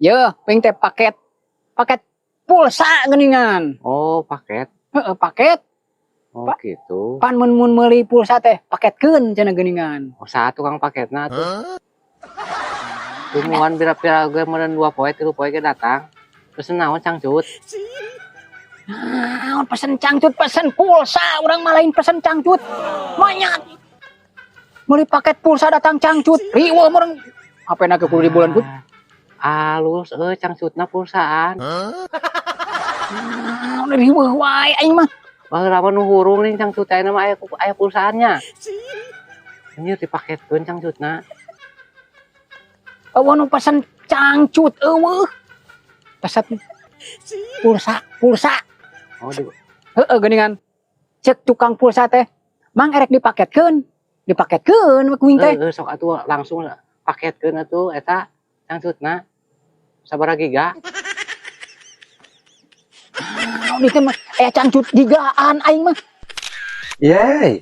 Ye, ping teh paket paket pulsa geuningan. Oh, paket. Heeh, paket. Oh, Pak. Gitu. Pan mun mun meuli pulsa teh paketkeun cenah geuningan. Oh, saha tukang paketna tuh? Tungguan pira-pira ge meureun 2 poe 3 poe ge datang. Terus naon cangcut? Naon pesen cangcut, pesen pulsa urang mah, lain pesen cangcut. Banyak. Meuli paket pulsa datang cangcut. Riweuh meureun. HP na ke kudu di bulan put. Ah, alus euy cangcutna pulsaan. Naon riweuh wae aing mah. Baheula mah nu hurung nih cangcut ayeuna mah aya aya pulsaannya. Anjir, dipaketkeun cangcutna. Euweuh nu pesen cangcut, euweuh. Pesen pulsa, pulsa. Oh, di Heeh, geuningan. Cek tukang pulsa teh, "Mang, erek dipaketkeun." Dipaketkeun we kuing teh. Heeh, sok atuh langsung paketkeun atuh eta cangcutna. Sabaraha giga? Naon itu mah aya cangcut gigaan aing mah. Yeay.